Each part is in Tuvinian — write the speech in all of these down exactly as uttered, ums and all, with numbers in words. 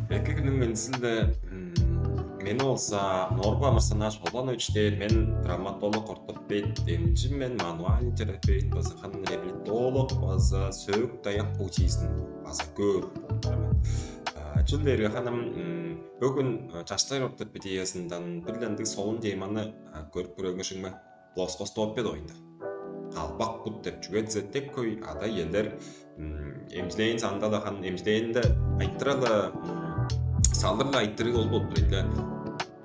Эки күнүң мензинде мени болза Норбу Амырсанаш Холбанович дээр, мен травматолог, ортопед, эмчи мен, мануальный терапевт база ханын реабилитолог база сөөк даяк хуучиизин база көөр болуп турар мен. Чүл дээрге ханым, бөгүн чаштар ортопедиясындан бир ындыг солун теманы көрүп көрөңер шыңма. Плоскостопия доюнда. Калбак бут деп чүге дизе, дег хөй ада-иелер эмчилээн сандалахан, эмчилээнде айтырала салдырла айтырыг ол болуп турар.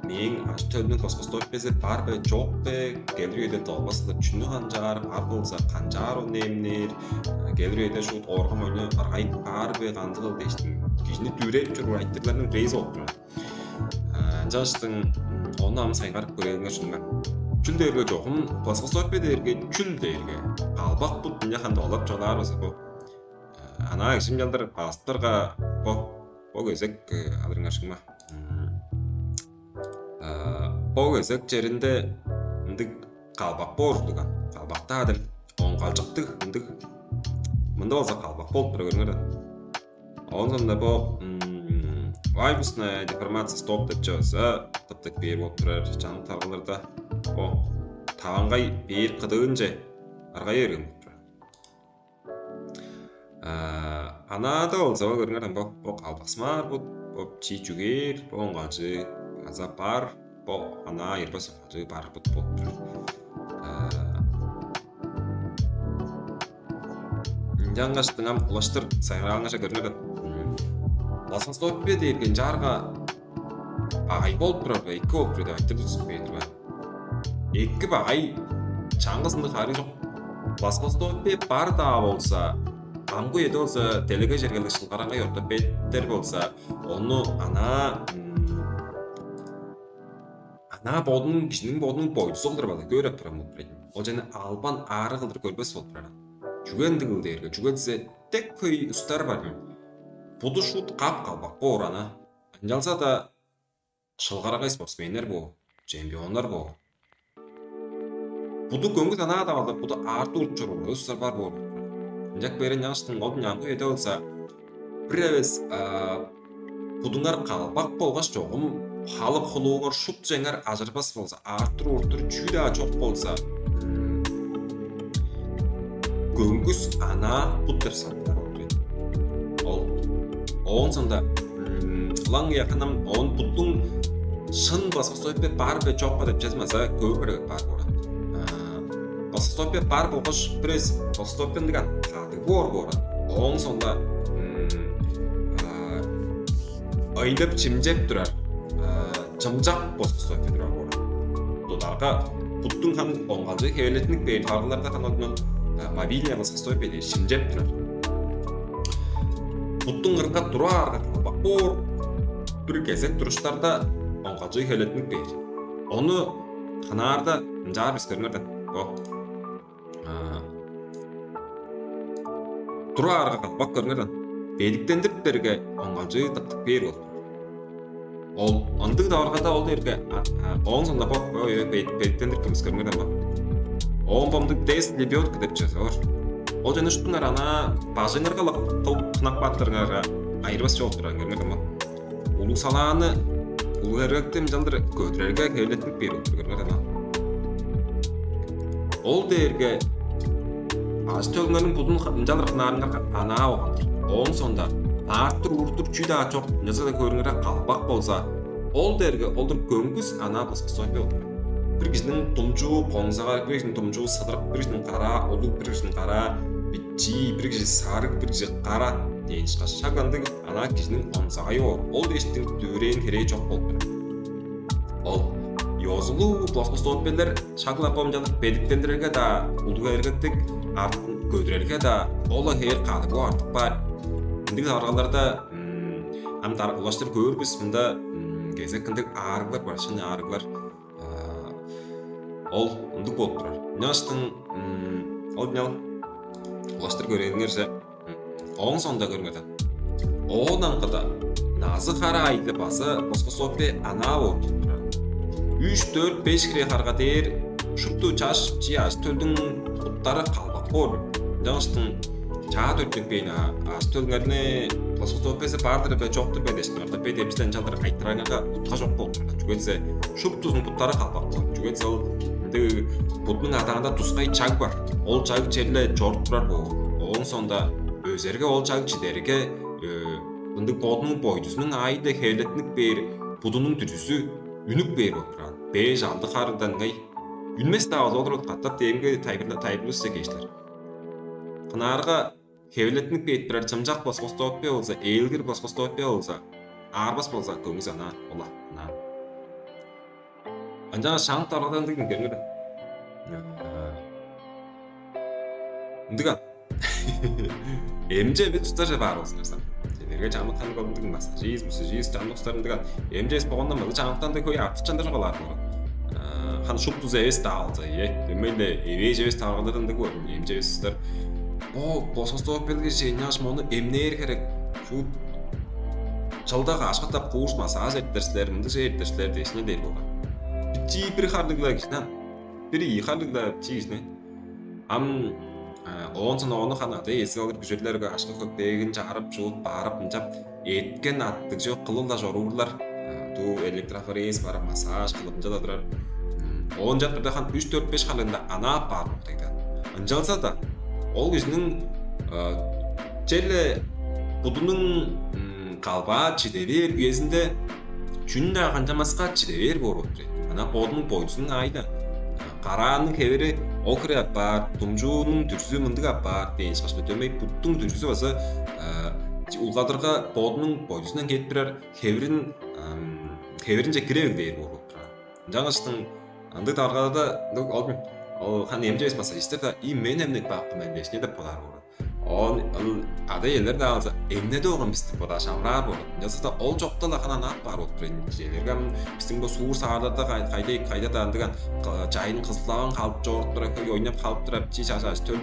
Мээң ажы-төлүнүң плоскостопиясы бар бе, чок бе, келир үеде долбасылар чүнү канчаар, бар болза канчаар ону эмнээр, келир үеде шуут оорга-мойну ыргайып баар бе, кандыгыл дээштиң кижини дүвүрээп чоруур айтырыгларның бирээзи болуп турар. Ынчаштың ону ам сайгарып көрээлиңер шуңга. Чүл дээрге чогум плоскостопия дээрге чүл дээрге калбак бут, ынча ханда олап чугаалаар база бо. Анаа кижим чалдыр баастырга бо бо кезек алырыңар шуңма. Бо кезек черинде ындыг калбак боор ужурлуган. Калбактаа дил оңгалчыктыг ындыг. Мында болза калбак болуп тура көрүңер. Оон соонда бо вальгусная деформация стоп деп чыгыза тыптык бээр болуп турар чанын таргыларда. Бо таваңгай бээр кыдыынче ыргай берген болуп турар. Анаада болза көрүңер, бо бо калбаксымаар бут, бо чи чүгээр, бо оңгалчы аза бар, бо анаа ирбес оңгалчы бар бут болуп турар. Ынчангаш дыңам улаштыр сайгыраалыңарже көрүңер. Плоскостопия дээрге ынчаарга багай болуп турар бе, эки болуп турар деп айтырдывыс бээр бе? Эки багай чаңгызындыг харыы чок. Плоскостопия бар-даа болза, амгы үеде болза делеге чергелиг шылгараңгай ортопедтер болза, ону анаа анаа бодунуң, кижиниң бодунуң бойдузу кылдыр база көөр апарам болуп турар. Ол чаны албан аарыг кылдыр көрбес болуп турар. Чүге ындыгыл дээрге, чүге дизе, дег хөй устар бар мен. Буду шуут кап-калбак боор ана. Ынчалза-даа шылгарагай спортсменнер боор, чемпионнар боор. Буду көңгүс анаа-даа алыр, буду аарты урт чоруур устар бар боор. Ынчак берен яштың ол аңгы үеде болза, бир эвес будуңар калбак болгаш чогум халык хулууңар шуптузуңар ажырбас болза, аартыр-ууртур чүү-даа чок болза, көңгүс анаа бут деп санаар ол. Ол оон соонда ылаң ыяканам оон буттуң шын плоскостопия бар бе, чок бе деп чазмаза, көөр керек бар боор. Плоскостопия бар болгаш бир эвес плоскостопия ындыг кадыг боор боор. Оон соонда ыйлып чимчеп турар, чымчак плоскостопия турар боор. Дударга буттуң ханы оңгалчы хевелетинип бээр, таргыларда ханы одунан мобильное плоскостопия дээр, чимчеп турар. Буттуң кырынга тура аарга калбак боор, бир кезек туруштарда оңгалчы хевелетинип бээр. Ону ханаарда ынчаар бис көрүңерден. Бо тура аарга калбак көрүңерден. Бедиктендирип берге оңгалчыы тыптып бээр болду. Ол ындыг таваргада ол дээрге оон соңда бо бедиктендирип кымыс көрүңерден ба. Оон бомдуг дес лебедка деп чыгыза бар. Ол жана шуптуңар ана бажыңырга кылып кынак бааттарыңарга айырбас чок турар көрүңерден ба. Улуг салааны улуг эргекти ынчалдыр көдүрерге хевлеттинип бээр болуп турган ана. Ол дээрге ажы-төлүңерниң будун ынчалдыр хынаарыңарга анаа болган-дыр. Ооң соонда аартыр-ууртур чүү-даа чок, ынчалза-даа көрүңерге калбак болза, ол дээрге ол-дур көңгүс анаа быскы сойтпай болур. Бир кижиниң думчуу коңзагар, бир кижиниң думчуу сыдырык, бир кижиниң караа улуг, бир кижиниң караа бичии, бир кижи сарыг, бир кижи кара дээн ышкаш шак ындыг. Анаа кижиниң онзагайы боор. Ол дээштиң дүвүрээн херээ чок болуп турар. Ол ёзулуг плоскостопиялар шак-ла бомчалык бедиктендирерге-даа, улуг эргеттиг артын көдүрерге-даа, ол-ла хевээр кадыг бо артып баар. Ындыг таваргаларда ам улаштыр көөр бис, мында кезек ындыг аарыглар бар, шын аарыглар. Ол ындыг болуп турар. Ынчангаштың ол днял улаштыр көрээлиңерже. Ооң соонда көрүңер даан. Оон аңгыда назы-хара айлы база плоскостопия анаа бооп туруп турар. Үш, дөрт, беш хире харга дээр шупту чаш чи ажы-төлдүң буттары калбак боор. Ынчангаштың чаа төрүттүнүпкээн ажы-төлүңерни Плоскостопиясы бар-дыр бе, чок-тур бе дээштиң, ортопед эмчиден ынчалдыр айтырарга утка чок болуп турган. Чүге дизе шуптузунуң буттары калбак болган. Чүге дизе ол ындыг будунуң адаанда тускай чаг бар. Ол чаг черле чоруп турар болган. Ооң соонда өзерге ол чаг чидерге, э, ындыг бодунуң бойдузунуң аайы-биле хевилеттинип бээр будунуң дүрзүзү үнүп бээр болуп турган. Беш-алды хардан ыңай үнмес-даа болза, олар катап дээринге тайылбырлавысче кээштилер. Кынаарга хевилеттинип кээп турар чымчак плоскостопия болза, ээлгир плоскостопия болза, аарбас болза, көңүс анаа, ол-ла, анаа. Ынчангаш шаң таргыдан дег көрүңер. Ындыган. Эмчи эвес устар баар болзуңарза. Силерге чамдыктан кылдыг массажист, массажист, чамдык устар ындыган. Эмчи эвес болгондан база чамдыктан дег хөй артыкчандар чугаалаар болган. Хан шуптузу эвес-даа алза, э, дөмей-ле эвээш эвес таваргалардан дег көрдүм, эмчи эвес устар. О, плоскостопиялыг кижи, ынчангаш мону эмнээр херек. Шуут чылда каш катап курс массаж эртер силер, мындыг чүве эртер силер дээш, ынча дээр болган. Бичии бир харлыг-ла кижини, бир ийи харлыг-ла бичии кижини. Ам, э, оон соң ону хана ада-иези алыр, күжүрлерге акша-көпеегин чарып, чуут баарып, ынчап эрткен аттыг чок кылып-ла чоруурлар. Э, дуу электрофорез барып, массаж кылып, ынча-ла турар. М, оон чак бирде хан үш, дөрт, беш харлыында анаа апаар болуп дегде. Ынчалза-даа ол кижиниң, э, черле будунуң, м, калбаа чиде бээр үезинде чүнү-даа канчамаска чиде бээр боор болуп турар. Анаа бодунуң бойдузунуң аайы-даа. Караанның хевири ол хире апаар, думчуунуң дүрзүзү мындыг апаар дээн ышкаш, дөмей буттуң дүрзүзү база, э, улгадырга бодунуң бойдузундан кээп турар хевирин, ам, хевиринче кире бээр боор болуп турар. Ынчангаштың ындыг таваргаларда, ындыг ол, ол хан эмчи эвес массажистер-даа: «Ий, мен эмнеп каапкан мен» дээш, не деп бодаар боор. Оон ол ада-иелер-даа алза: «Эмнеди оган бисти?» бодааш, амыраар боор. Ынчалза-даа ол чокта-ла хана анаа апаар болуп турар. Чижээлээрге, ам бистиң бо суур-саарларда кай-, кайда, кайда-даа ындыган, чайын кызылаваң халып чоруп турар, хөй ойнап халып турар, чи чажааш төл.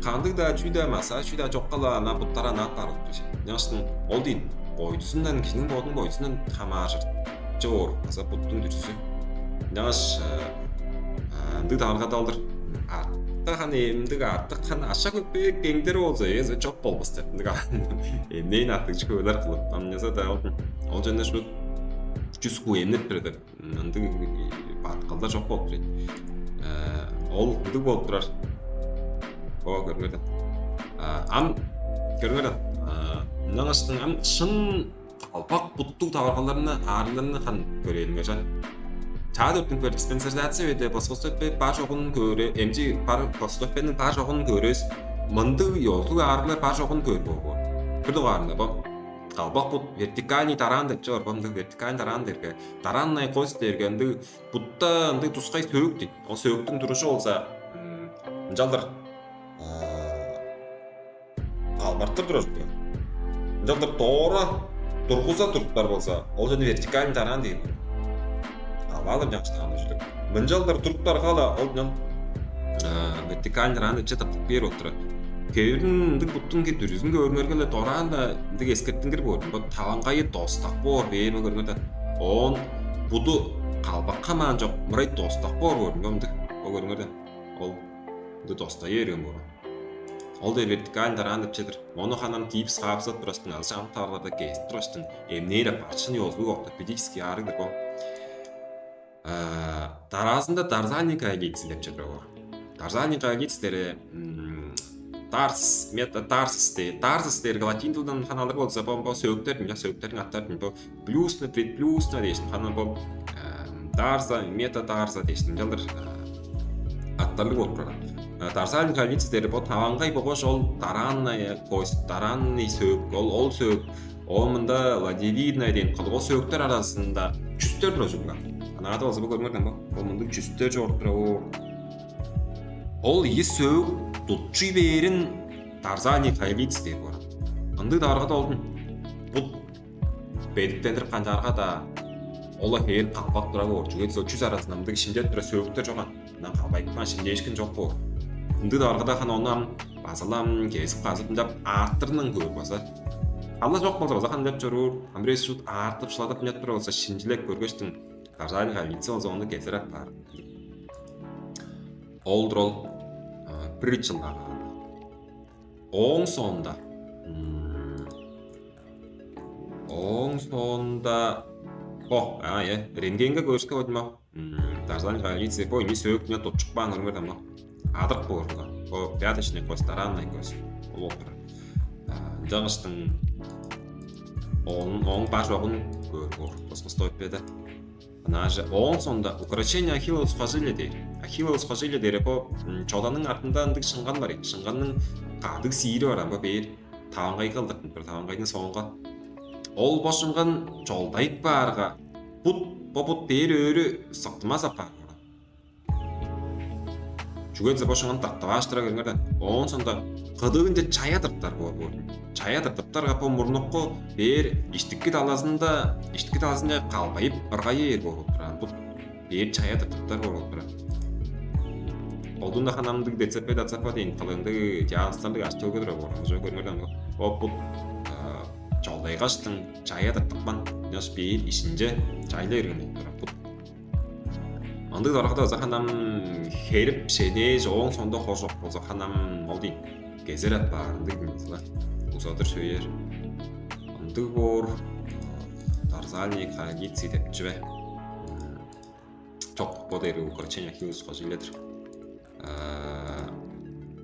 Кандыг-даа чүү-даа, массаж чүү-даа чокка-ла анаа буттары анаа апаар болуп турар. Ынчангаштың ол дээн бойдузундан, кижиниң бодунуң бойдузундан хамааржыр чоор база буттуң дүрзүзү. Ынчангаш, э, э, ындыг таваргада ол-дур. Артык хан эмдиг, артык хан акша-көпеек кеңдери болза, эзе чок болбас деп. Ындыг эмнээн артыгчы хөөлер кылып. Ам ынчалза-даа ол, ол чонда шуут чүс хуу эмнеп бээр деп. Ындыг бадыткалдар чок болуп турар. Э, ол ындыг болуп турар. О, көрүңер даан. А, ам көрүңер даан. А, ынчангаштың ам шын калбак буттуг таваргаларны, аарыгларны хан көрээлиңер, чаа. Чаа, төрүттүнүп бээр диспансеризация үеде плоскостопия бар-чогун көөрү, эмчи бар, плоскостопияның бар-чогун көөрүвүс, мындыг ёзулуг аарыглар бар-чогун көөр боор. Бир дугаарында бо калбак бут, вертикальный таран деп чор, бо мындыг вертикальный таран дээрге, таранная кость дээрге ындыг бутта ындыг тускай сөөк дейт. Ол сөөктүң туружу болза, м, ынчалдыр, а, калбартыр турар чүве. Ынчалдыр доора тургуза туруптар болза, ол чүвени вертикальный таран дээр. Албаалым чаңгыштаан ужурлуг. Мынчалдыр туруптарга-ла ол ынчан, а, вертикальный таран деп чыдып бээр болуп турар. Хевирин ындыг буттуң ке дүрүзүн көөрүңерге-ле дораан-даа ындыг эскертингир боор. Бо таваңгайы достак боор бээр, бо көрүңер даан. Оон буду калбак хамаан чок, мырай достак боор боор, ындыг. Бо көрүңер даан. Ол ындыг достая берген боор. Ол дээр вертикальный таран деп чедир. Мону ханам гипс хаапсап тургаштың, азы чамдык таваргаларда кезип тургаштың, эмнээр апаар, шын ёзулуг ортопедический аарыг-дыр бо. А, дараазында тарзальный коалиция деп чедир боор. Тарзальный коалиция дээрге, м, тарс, метатарсис дээр. Тарсис дээрге латин дылдан хана алыр болза, бо, бо сөөктер, мынча сөөктерниң аттары, бо плюсна, предплюсна дээш, хана бо, э, тарза, метатарза дээш, ынчалдыр, э, аттарлыг болуп турар. Э, тарзальный коалиция дээрге бо таваңгай болгаш ол таранная кость, таранный сөөк, ол, ол сөөк, ол мында ладьевидная дээн кылып, ол сөөктер аразында чүстер турар ужурлуг. Анаада болза, бо көрүңер даан, бо, бо мындыг чүстер чоруп турар, о. Ол ийи сөөк тутчуй бээрин тарзальный коалиция дээр боор. Ындыг таваргада олдун бут бедиктендирип канчаарга-даа, ол-ла хевээр калбак турар боор. Чүге дизе ол чүс аразында мындыг шимчеп турар сөөктер чок аан. Ынчан калбайыпкан, шимчээшкин чок боор. Ындыг таваргада хана ону ам база-ла ам кезип-казып, ынчап аартырынын көөр база. Ала чок болза, база хана ынчап чоруур. Ам бирээзи шуут аартып, шыладып, ынчап турар болза, шинчилеп көргештиң, тарзальный коалиция болза, ону кезер апаар. Ол-дур ол, а, бир чылдагааны. Ооң соонда, м, Соонда бо, а, э, рентгенге көрүске бодума. Тарзан коалиция бо ини сөөк-не тутчуп каан көрүңер дама. Адырык боор. Бо пяточный кость, таранный кость. Ол болуп турар. Ынчангаштың ооң бар чогун көөр боор. Плоскостопияда. Ынаар же ооң соонда укорочение ахилловой сухожилия дээр. Ахилловой сухожилия дээр бо чоданың артында ындыг шыңган бар. Шыңганның кадыг сиири бар, ам бо бээр таваңгайга ылдыртынып тур, таваңгайның соонга. Ол бо шыңган чолдайып баарга, бут, бо бут бээр өөрү сыктымас апаар. Чүге дизе бо шыңган тыртывааш тура, көрүңер даан. Оон соонда кыдыынче чая тыртар боор боор. Чая тыртыптарга бо мурнуку бээр иштики талазында, иштики талазынче калбайып ыргай бээр боор болуп турар. Бут бээр чая тыртыптар боор болуп турар. Колдуунда ханамдыг ДЦП, ДЦП дээн тылыңдыг диагнозтарлыг аш төлге турар боор. Уже көрүңер даан, о бут чолдайгаштың чая тыртыпкан, ынчаш бээр ишинче чайла берген болуп турар. Бут ындыг доргада база ханам херип шенээш, ооң соонда хоржок болза, ханам ол дейн кезер апаар ындыг болза, узадыр сөйер. Ындыг боор. Тарзальный коалиция деп чүве. Чок, бо дээрге укорочение ахилловой сухожилия-дыр.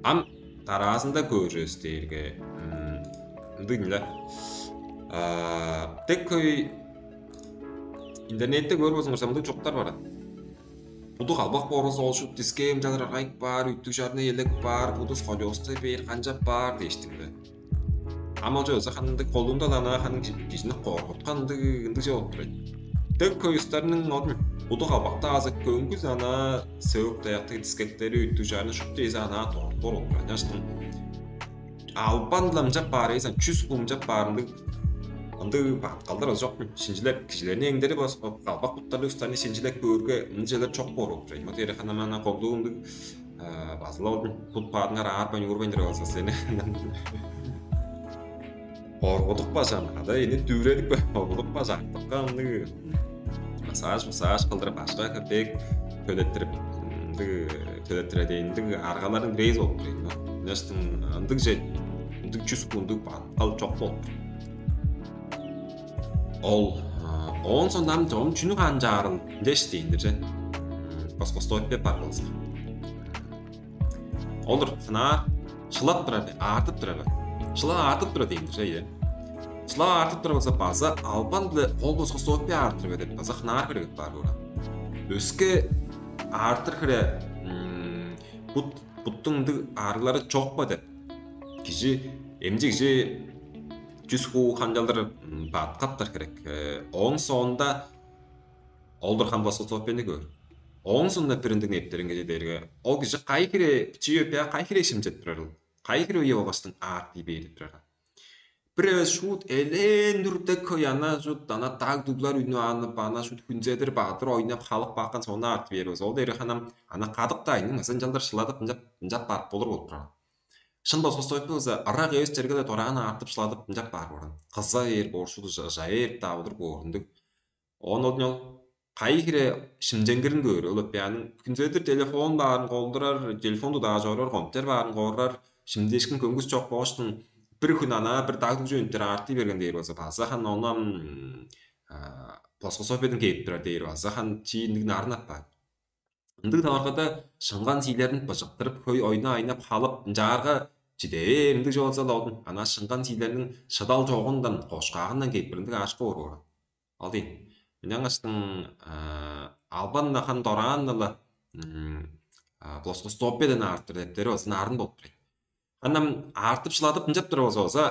Ам дараазында көөрүвүс дээрге ындыг-ла. Дег хөй интернетте көрүп болзуңарза, мындыг чуруктар бар. Буду калбак боорувус ол шуут дискээ ынчалдыр ыргайып баар, үттүг чарны элек баар, буду сколиозтай бээр, канчап баар дээштиң бе? Ам ол чүве ызы ханындыг колдуунда-ла ынаа ханын кижини коргуткан ындыг, ындыг чүве болуп турар. Дег хөй улустарның ол буду калбакта азы көңгүс анаа сөөк-даяктыг дискектери, үттүг чарны шупту эзи анаа дорт боор болуп турар. Ынчаштың албан-ла ынчап баар эвес, чүс кумчап баар ындыг, ындыг бадыткалдар ол чок. Шинчилеп, кижилерни эңдерип, калбак буттарлыг улустарны шинчилеп көөрге, ынчалар чок боор болуп турар. Ма дээри ханамана колдуу ындыг базыла олдун бут баадыңар аарбайн уурбайн туруп алза сени. Коргудук бажан ада эни дүвредип, коргудук бажактыкка ындыг массаж массаж кылдырып, башка кепек төлеттирип, ындыг төлеттиредей ындыг аргаларын бирээзи болуп турайын. Ынчаштың ындыг же ындыг чүс кундуг бадыткал чок болуп тур. Ол оон сондам чогум чүнү канчаарыл дээш дейин-дир че. Плоскостопия бар болза. Олур сынаар шылап турар бе, аартып турар бе? Шылап аартып турар дейин-дир че, ийе. Шылап аартып турар болза, база албан-биле кол плоскостопия аартыр бе деп база хынаар херегет баар боор. Өске аартыр хире бут буттуң ындыг аарыглары чок бе деп кижи эмчи кижи чүс хуу ханчалдыр бадыткаптар херек. Ооң соонда олдурган плоскостопияны көөр. Ооң соонда бир ындыг нептериңер дээрге, ол кижи кайы хире чип эппе, кайы хире шимчеп турарыл, кайы хире үе болгаштың аартый бээр деп турарга. Бир эвес шуут элээн дүрдек хөй ана шуут ана даг дуглар үнүп аанып, ана шуут хүнзедир бадыр ойнап халып баккан соонда аартып бээр болза, ол дээрге ханам ана кадык-даа айның ынчалдыр шыладып ынчап ынчап барып болур болуп турар. Шын болза стойпуза ырак эвес черге-ле дораан аартып шыладып ынчап баар боорун. Кыза бээр боор шуду жая ээрип-даа болур боор ындыг. Оон ол кайы хире шимченгирин көөр, ол өпеяның күнзедир телефон баарын колдурар, телефонду даа чоруур, компьютер баарын коорар, шимчээшкин көңгүс чок бооштун бир хүн анаа бир даг дүгжү үнтер аартый берген дээр болза, база хан ону плоскосопиядан кээп турар дээр база хан чииндиг нарын аппаан. Ындыг таваргада шыңган сиилерин быжыктырып, хөй ойну айнап халып, ынчаарга чидээр ындыг чоолза-ла одун, анаа шыңган сиилерниң шыдал чогундан, кошкаагындан кээп бир ындыг аашкы боор боор. Ол дейн. Ынчангаштың албан-на хан дораан-на-ла плоскостопиядан аартыр дептери болзун арын болуп турайт. Анам аартып шыладып ынчап турар болза болза,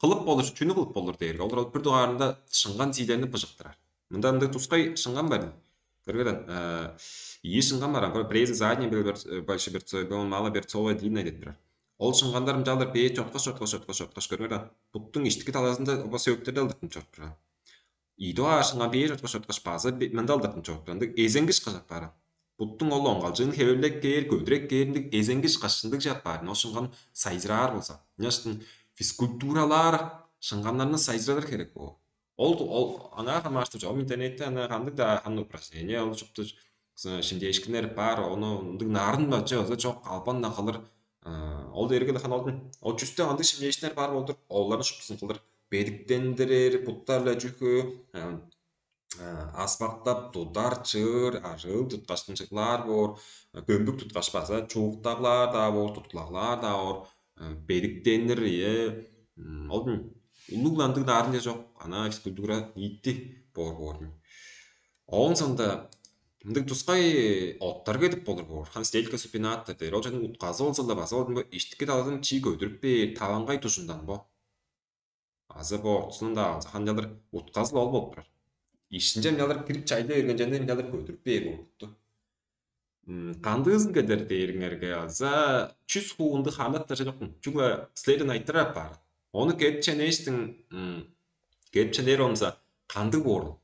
кылып болур, чүнү кылып болур дээрге, олар ол бир дугаарында шыңган сиилерни быжыктырар. Мында ындыг тускай шыңган бар. Көргеден ийи шыңган бар. Бирээзи задний бел большеберцовый, мало берцовая длинная деп турар. Ол шыңгандар ынчаалар бээ чоткаш, чоткаш, чоткаш, чоткаш көргеден. Буттуң иштики талазында оба сөөктерде ылдыртын чоруп турар. Ийи дугаар шыңган бээр чоткаш, чоткаш база мында ылдыртын чоруп турар. Ындыг эзеңгиш кыжап баар. Буттуң ол оңгалчыын хевирлеп кээр, көдүреп кээр ындыг эзеңгиш кыш ындыг чаап баар. Ол шыңган сайзыраар болза. Ынчаштын физкультуралаар шыңганнарны сайзырадыр херек боор. Ол ол аңаа хамаарыштыр чогум интернетте ана кандыг-даа хан упражнение ол шупту шимчээшкиннер бар, ону ындыг нарын бачы оза чок албан-на кылыр. Ол дээрге хан олдун ол чүстө кандыг шимчээшкиннер бар болдур, оларны шуптузун кылыр. бедиктендирер, буттар-ла чүхү аспактап тудар, чыыр, ажыыл туткаштың чыглаар боор, бөмбүк туткаш база чууктаглаар-даа боор, туткулаглаар-даа боор, бедиктенир, ийе, ол улугландыг даарынче чок, ана физкультура ниити боор боор. Ооң соонда мындыг тускай оттар кедип болур боор. Хан стелька супинатор дээр. Ол чонуң утказы болза-ла база ол иштики талазын чий көдүрүп бээр, таваңгай дужундан бо. Азы бо ортузундан-даа алза, хан ынчалдыр утказы ол болуп турар. Ишинче ынчалдыр кирип чайда берген чемни ынчалдыр көдүрүп бээр болупту. Кандыызын кедер дээриңерге алза, чүс хуунду ханаттар чок. Чүгле силерден айтырар апаар. Ону кедип ченээштиң, кедип ченээр онза, кандыг боорул?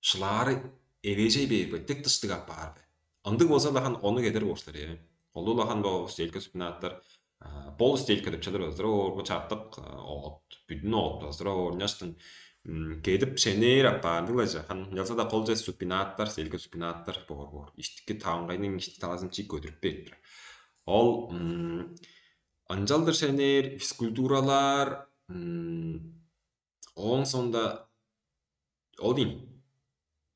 Шылаары эвежей бээр бе, дег дыштыг апаар бе? Ындыг болза-ла хан ону кедер боор силер, ээ. Ол-ла хан бо стелька супинатор, бо стелька деп чалыр базыра оорга чартык оот, бүдүн оот базыра оорняштың кедип шенээр апаандыглажы хан ынчалза-даа колче супинатор, стелька супинатор боор боор. Иштики тааңгайның ишти талазын чик көдүрүп бериптир. Ол ынчалдыр шенээр физкультуралар, ооң соонда ол дейн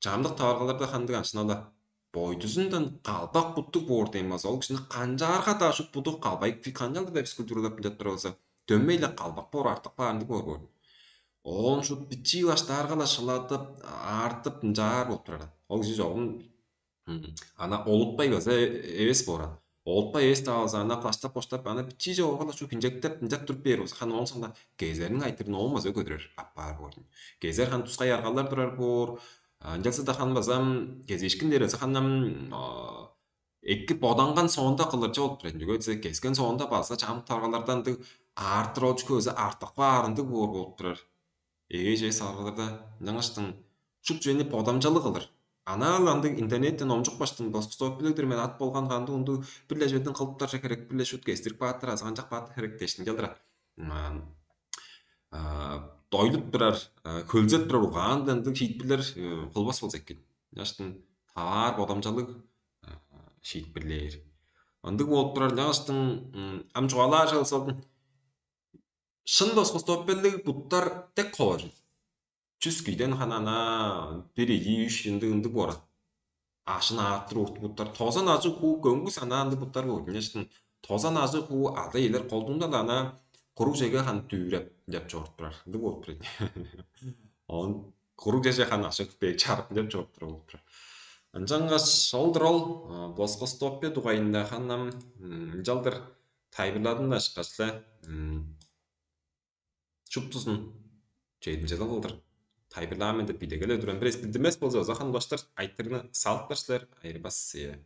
чамдык таваргаларда хандыг анчынала бойдузундан калбак буттуг боор дейм база ол кижини канчаарга-даа шуп буду калбайык канчалдыр деп физкультуралап билеп тура болза, дөмей-ле калбак боор, артык баарын боор боор. Оон шуп бичии баштаарга-ла шыладып, аартып ынчаар болуп турар. Ол кижи чогум ана олутпай база эвес боор. Олутпай эвес-даа болза, ана плаштап-боштап, ана бичии чогуга-ла шуп хинчектеп ынчап туруп бээр болза, хан оон соонда кезерниң айтырын оон база көдүрер апаар боор. Кезер хан тускай аргалар турар боор. Ынчалза-даа хан база кезиишкин дээр болза, ханам эки боданган соонда кылырчы болуп турар. Чүге дээсе кезген соонда база чамдык таргалардан ындыг аартыр ол чүкө өзү артык баарындыг боор болуп турар. Эге чеес аргаларда ынчангаштың шуп чүвени бодамчалыг кылыр. Анаал андыг интернеттен омчук баштың доскустап билигдир мен ат болган канды унду бир-ле чүведен кылыптар керек, бир-ле шут кестирип бааттар азы канчак бааттар керек дээштиң чалдыра. Дойлуп турар, хөлзеп турар угаандан ындыг шиитпирлер кылбас болза экен. Ынчаштың таваар бодамчалыг шиитпирлээр. Ындыг болуп турар ынчангаштың ам чугаалаар чалсалдын шын доскустап белдиг буттар дег ховажыл. Чүс кийден ханана бир ийи үш ындыг ындыг бора. Ашын ааттыр уртуп буттар. Тозан ажыг хуу көңгүс анаанды буттар боор. Ынчаштын тозан ажыг хуу ада иелер колдуунда-ла ана куруг чеге хан дүүреп деп чоруп турар. Ындыг болуп турар. Он куруг чеже хан ашык бээ чарып деп чоруп турар болуп турар. Ынчангаш олдур ол плоскостопия дугайында ханам ынчалдыр тайбырладым да ышкаш-ла. Шуптузун чедимчелиг кылдыр тайылбырлаан мен деп биде келе турган. Бир эс билдирмес болза, озахан улаштар айтырыгны салыптар силер, айырбас сие.